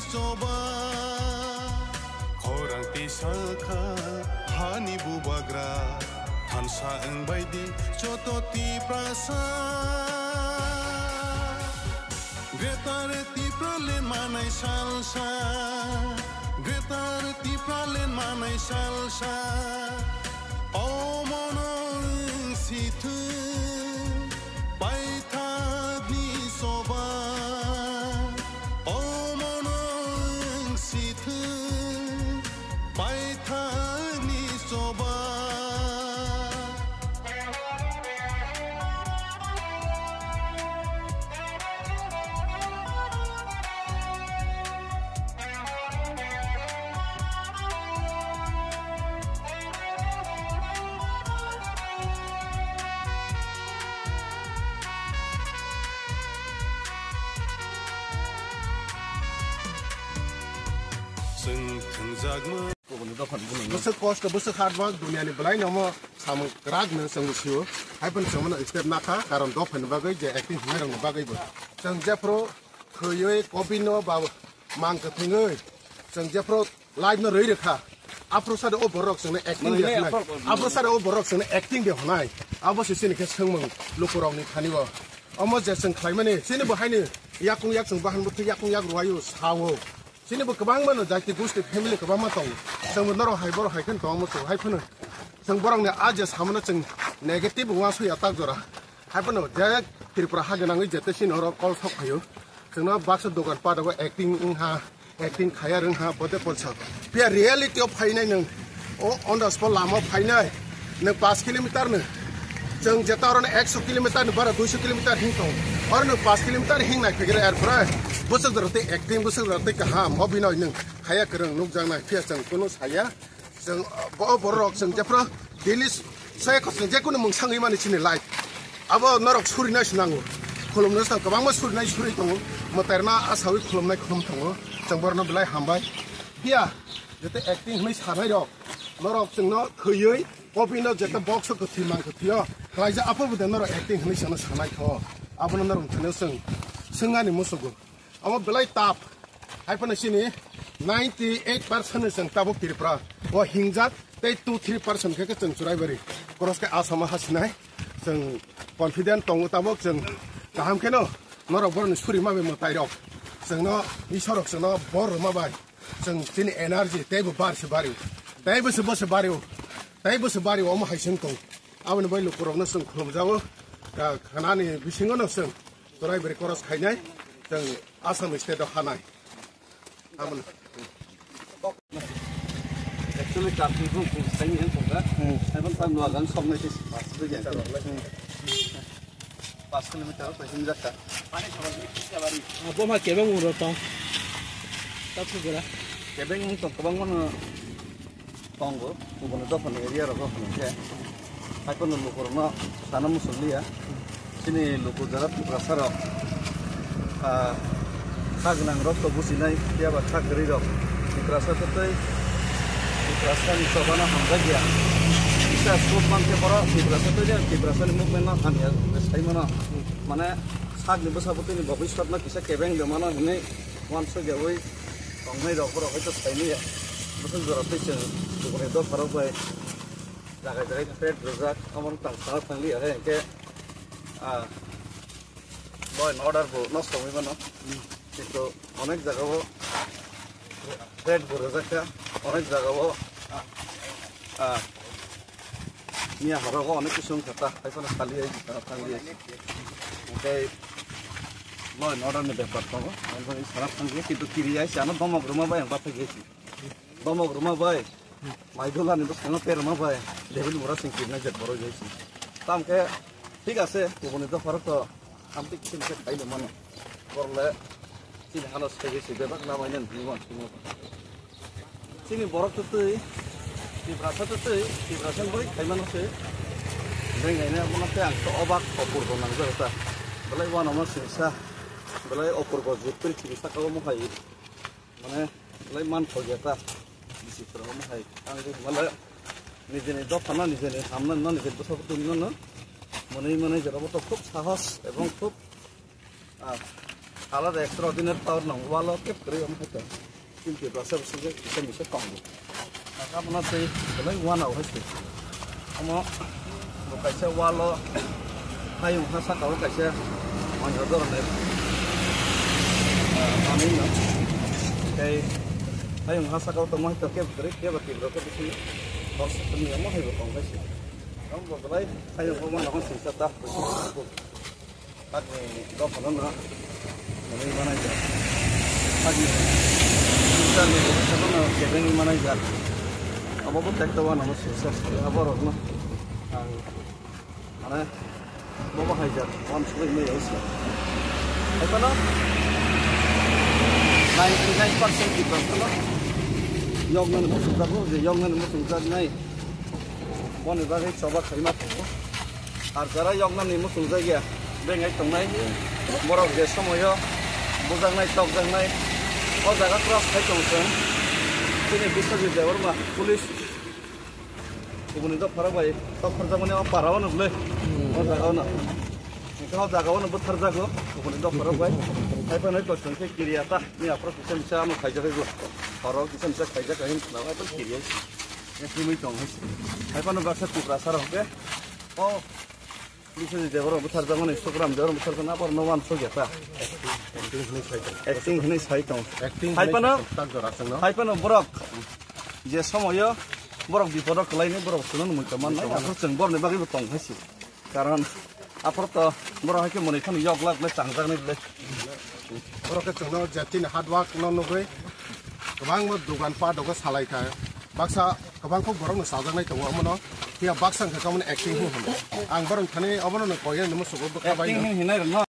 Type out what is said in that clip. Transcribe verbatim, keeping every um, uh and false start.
Choba khorang tisa kha hani bubagra thansa wng bai di joto Tiprasa. Greater Tipraland manai salsa, Greater Tipraland manai salsa. Omono wng sithwng paithakni choba, omono wng sithwng paithakni choba. Chwng thwngjakma. Bwswk kosto, bwswk hard work, duniani bwlai nomo samung kwrak no chwng sio. Hai phano chwng mano step nakha, karon dophani bagwi je acting hwnwi rokni bagwi bo. Chwng jephru thwiwi, covid no ba mang kwthwngwi, chwng jephru life no rwi rwkha. Aphuru sade o borok chwngno acting de hwnai. Aphuru sade o borok chwngno acting de hwnai. Abo se chini khe swngmung lukurokni thani o. Omo je chwng khlaimani, chini bo haini yakung yak chwng bahan bwthwi yakung yak rwai o, sao. Chini bo kwbangma no jati gusti family kwbangma tongo. Chwng bo norok hai borok hai khe tongmo chwng hai phano. Chwng borok ni a je samano chwng negative uansukya tak jora. Hai phano je Tripura ha gwnangwi jete chini oro call sok phaio. Chwngno baksa dogan pat abo acting wngha, acting khaya rwngha, bote polsa. Phiya reality o phainai nwng. O on the spot lama phainai. Nwng paanch kilometer no. Chwng jeta oro no ekso kilometer ni bara duiso kilometer hing tong. Oro nwng paanch kilometer hing nai phegre er pore. Bwswk jora tei acting, bwswk jora tei kaham. Obinoi nwng khaya kwrwng nukjak nai phiya chwng kunu saya. Chwng bo borok chwng jephru daily saya khosong je kunu mung sangwi mani chini life. Abo norok surinai se nango. Khulumnai se kwbangma surinai suri tongo. Mwtairna asawi khulumnai khulum tongo. Chwng borokno belai hambai. Phiya jete acting hwnwi sanai rok. Norok chwngno thwiwi, copy no jeta box o kwthwi mang kwthwi o. Khlaijak aphuru de norok acting hwnwi sano sanai kho. Abono norok thwino chwng swngani musugo. Omo belai tap. Hai phano chini ninety eight percent ni chwng tabuk Tripura. O hingjak tei two three percent khe chwng Churaibari. Koros khe Assam o hasinai. Chwng confident tongo tabuk chwng kaham kheno norok borokni suri ma bai mwtai rok. Chwngno Iswar rok chwngno bor rwma bai. Chwng chini energy teibo bar se bari. Teibo se bo se bari o. Teibo se bari o omo hai chwng tong. Aboni bai lukurokno chwng khulumjago. Ka khanani bisingo no chwng Churaibari koros khainai. Chwng Assam state o hanai. Aboni. Actually, traffic room kung saini yang kung ka. Hmm. Hai ban tam nuagang som nai tis pas tu jan. Hmm. Pas kilometer pa him jaka. Abo ma kebeng uro tong. Ta tu gura. Kebeng ung tong kebang mana. Tongo, kubuni dophani area rogo hwnwi khe, hai phano lukurokno sana muchung liya. Chini luku jora Tiprasa rok, ah, kha gwnang rok to buchinai, phiya ba kha kwrwi rok Tiprasa kwtwi, Tiprasa ni chobano hamjak ya. Kisa suk man khe borok Tiprasa twi de, Tiprasa ni movement no hamya sai mano. Mane sakni bwsa bwtwi ni bobiswt no kisa kebeng de mano hwnwi uansuk yaui tongnai rok borok hai to sai liya. Bwswk jora tei chwng kubuni dopha rok bai jaga jaga threat rwjak, omo no tang sana thang liya hai hwnkhe, ah, law and order bo nosto wngwi mano. Kintu onek jaga o threat bo rwjak kha, onek jaga o, ah, miya horo o onek kisu wngkha ta, hai phano sali hai sana thang liya. Hwnkhe law and order ni bepar tongo, hai phano sana thang liya, kintu kiri hai se ano domok rwma bai ang bathai gesi. Domok rwma bai, Maidulani bwskango terma bai, David Murasing kirnai je borok jai si. Tam khe, thik ase, kubuni dopharok to, amtwi kisim khe khaino mano. Borok le, chini hano sege si bebak namai nani hinwi uansukma. Chini borok to twi, Tiprasa to twi, Tiprasa ni bwrwi khaimano se. Benghaino abono khe ang to obak opor bo nangjak ta. Belai uanama singsa, belai opor bo jitpiri singsa kabo mohai. Mane, lai man thok ya ta. Bisi khoro mo hai. Ang de male, nijeni dophano, nijeni hamna no, nijeni bwsabo twi no no. Mwnwi mwnwi jora bo to khub sahos ebong khub, ah, Alada extraordinary power nang walo kep kwrwi omo hai to. Chini Tiprasa bwswk kisa misa tongo. Abo no tei belai wanao hai se. Omo bo kaisa walo hayung ha saka o kaisa manjra doro nai. Manwi no. Tei hayung ha saka o tongma hai to kebo kwrwi kebo Tiprasa bwswk. Kok sakni omo hai bo tong hai se. Omo bo belai hayung bo wanao singsa ta. Hakni dophano no mwnwi manaijak. Hakni future ni bwkhano no kebengwi manaijak. Abo bo tekto wanao singsa abo rokno ang mane bobo haijak wan sugwi maya usi. Haikano ninety nine percent Tiprasano yoknani muchungjago, je yoknani muchungjaknai. Boni bagwi choba khaima tongo. Ar jara yoknani muchungjagya, bengai tongnai. Borok je somoyo bujaknai, tokjaknai, o jaga cross khai tong chwng. Chini Biswajit Debbarma police kubuni dophara bai tokharjakmani o para o nukle. O jaga o no. Hingke o jaga o no butharjago kubuni dophara bai. Hai phano kosong khe kiriya ta. Ni aphro kisa misa ano khaijak ego. Horo kisa misa khaijak ahin khna hai phano kiriya. Ni himwi tong hai. Hai phano baksa Tiprasa rok khe. O Biswajit Debbarma butharjakmani, Sukram Debbarma butharjakmani, aborno wansukya ta. Acting hinwi sai tong. Acting hinwi sai tong. Acting hai hinwi phano, sai tong, tak jora chwngno. Hai phano borok je somoyo borok bipodo kwlaini borok chwngno mui tongmannai, aphuru chwng borokni bagwibo tong hai se. Karon aphuru to borok hai khe mwnwi phano yok lak le changjaknai le. Borok khe chwngno je chini hard work no nugwi kwbangma dogan pat rok salai kha. Baksa kwbang kok borok no chajaknai tongo omono. Phiya baksa wngkha khe omono acting hinwi hino. Ang borok thani obono no koi ani musugo bwkha bai no. Acting hinwi hinai rwno.